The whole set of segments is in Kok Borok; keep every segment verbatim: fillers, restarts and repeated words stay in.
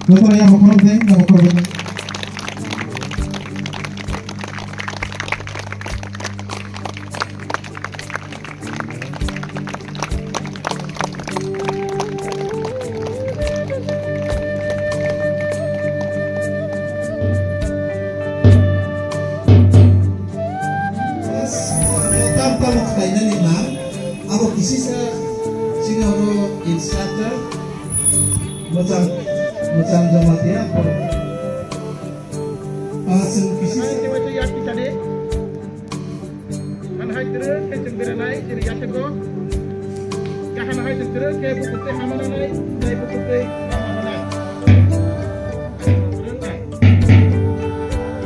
Joto ya bokhorok de, ya bokhorok de. Tam tam khlainani ma, abo kisisa chini oro instructor, mwchang, mwchang Jamatia, ah, chwng kisisa. Hano hai twrwk khe chwng beranai, chini yathekgo. Kaham hai chwng twrwk khe bukhuk tei hama nanai, tei bukhuk tei hama nanai. Twrwk nai.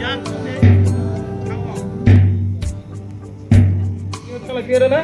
Yak khe hao. Kala kera na?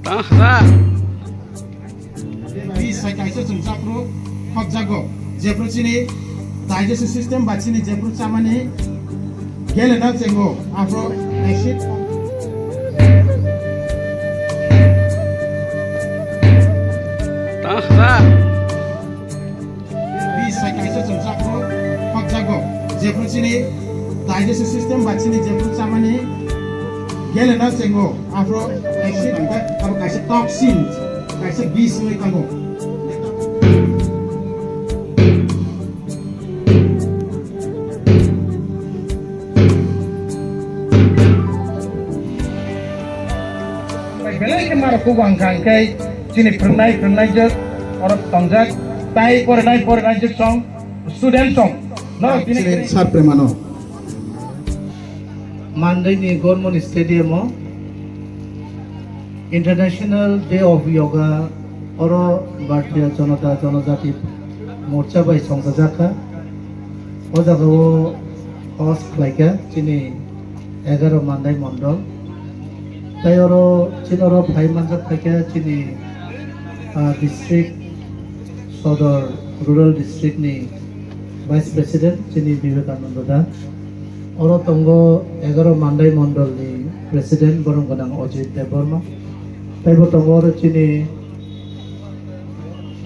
Tang kha. Bis hai kaisa chwng chapru khokjago. Jephru chini digestion system ba chini jephru chamani gelena chengo. Aphro acid. Tang kha. Bis hai kaisa chwng chapru khokjago. Jephru chini digestion system ba chini jephru chamani gelena chengo. Aphro acid, abo kaisa toxin, kaisa bis wngwi thango. Belai khe marok kubang kha, hwnkhe chini phwrwngnai, phwrwngnaijwk, oro tongjak, tai porinai, porinaijwk song, student song. Norok tini chini sir Premano. Mandai ni Government Stadium o International Day of Yoga oro Bharatiya Janata Janajati Morcha bai songchajak kha. O jaga o host khlai kha chini egaro Mandai Mondol. Tai oro chini oro phai manjak kha khe chini, ah, district Sodor Rural District ni Vice President chini Vivekananda da. Oro tongo egaro Mandai Mondol ni President borom gwnang Ajit Debbarma. Taibo tongo oro chini,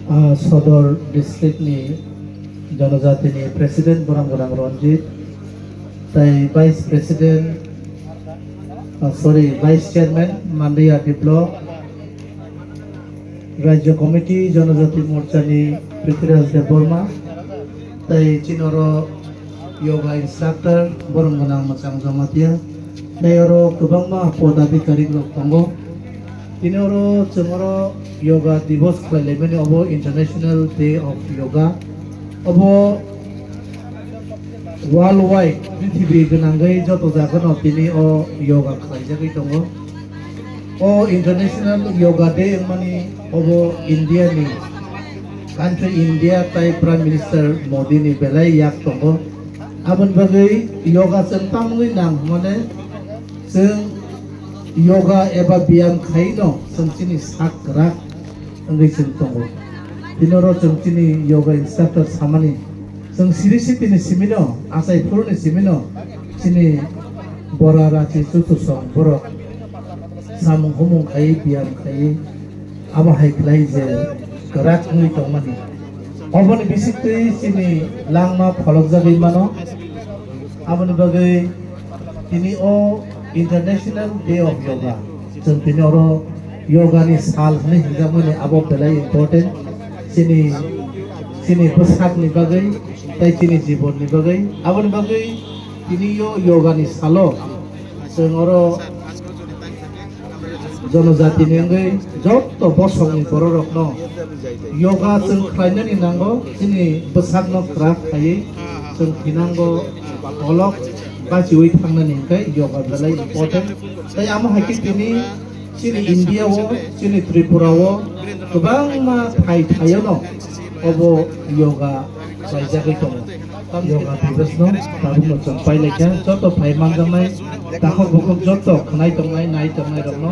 ah, Sodor District ni Janajati ni President borom gwnang Ranjit. Tai Vice President, ah, sorry, Vice Chairman Mandai R D Block. Rajya Committee Janajati Morcha ni Prithviraj Debbarma, tai chini oro yoga instructor borom gwnang Mwchang Jamatia, tai oro kwbangma podadhikari rok tongo. Tini oro chwng oro yoga divos khlai laimani, obo International Day of Yoga. Obo worldwide, prithibi gwnangwi joto jagano tini o yoga khlaijagwi tongo. O International Yoga Day wngmani obo India ni country India tai Prime Minister Modi ni belai yak tongo. Aboni bagwi yoga chwng tamungwi nang hwnmane chwng yoga eba biyam khaino chwng chini sak kwrak wngwi chwng tongo. Tini oro chwng chini yoga instructor samani chwng siri sitini simino, achai phuruni simino chini bora rachi chuchusong borok samung humung khai biyam khai abo hai khlai je kwrak wngwi tongmani. Oboni bisingtwi chini langma pholokjagwi mano. Aboni bagwi tini o International Day of Yoga. Chwng tini oro yoga ni sal hwnwi hwnjakmani abo belai important. Chini, chini bwsakni bagwi tei chini jibonni bagwi. Aboni bagwi tini o yoga ni salo chwng oro Jonojatini wngwi jotto bosongni bororokno yoga chwng khlainani nango, chini bwsakno kwrak khaiwi chwng thinango olok bachiwi thangnani hwnkhe yoga belai important. Tei amo hai khe tini chini India o, chini Tripura o kwbangma thai thaiono obo yoga khlaijagwi tongo. Yoga Divas no tabukno chwng pailaikha, joto phai manjaknai takhuk bukhuk joto khwnai tongnai, nai tongnai rokno,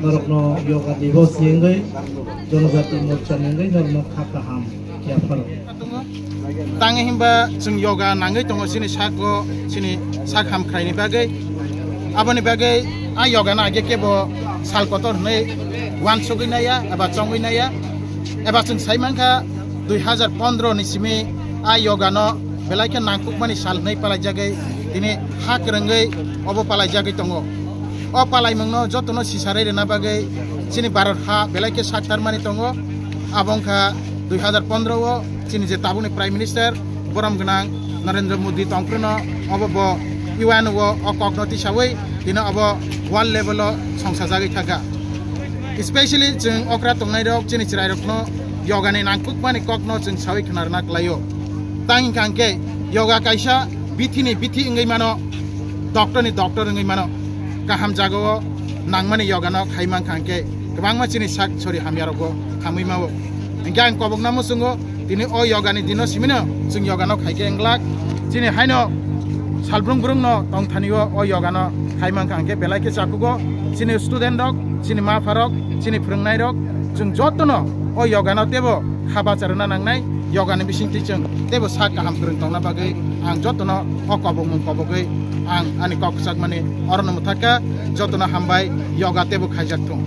norokno Yoga Divas ni wngwi, Jonojati Morcha ni wngwi norokno kha kaham yapharo. Tang himba chwng yoga nangwi tongo chini sak o, chini sak hamkhraini bagwi. Aboni bagwi a yoga no age kebo sal kotor hwnwi uansugwi naiya eba chongwi naiya. Eba chwng sai mankha dui hazar pondro ni simi a yoga no belai khe nangkukmani sal hwnwi palaijagwi tini ha kwrwngwi obo palaijagwi tongo. O palaimungno jotono sisarwi rwna bagwi chini Bharat ha belai khe saktarmani tongo. Abo wngkha dui hazar pondro o chini je tabukni Prime Minister borom gwnang Narendra Modi tongphruno obo bo U N o o kokno tisawi tini obo world level o songsajagwi thangkha. Especially chwng okra tongnairok chini chwrairokno yogani nangkukmani kokno chwng sawi khnarna klaio. Tang hwnkha hwnkhe yoga kaisa bithini bithi wngwi mano, doctorni doctor wngwi mano. Kaham jagao nangmani yogano khai mankha hwnkhe kwbangma chini sak sori hamyarogo thamwi mao. Hwnkhe ang kobokna muchungo, tini o yogani dino simino chwng yogano khaikhe wngglak. Chini haino salbrung brungno tongthanio o yogano khai mankha hwnkhe belai khe chakugo. Chini student rok, chini ma pharok, chini phwrwngnairok, chwng jotono o yogano teibo kha bacha rwna nangnai. Yogani bisingtwi chwng teibo sak kaham kwrwng tongna bagwi ang jotono o kobokmung kobogwi ang ani kok kwchakmani orono mwthakha. Jotono hambai, yoga teibo khaijak thung.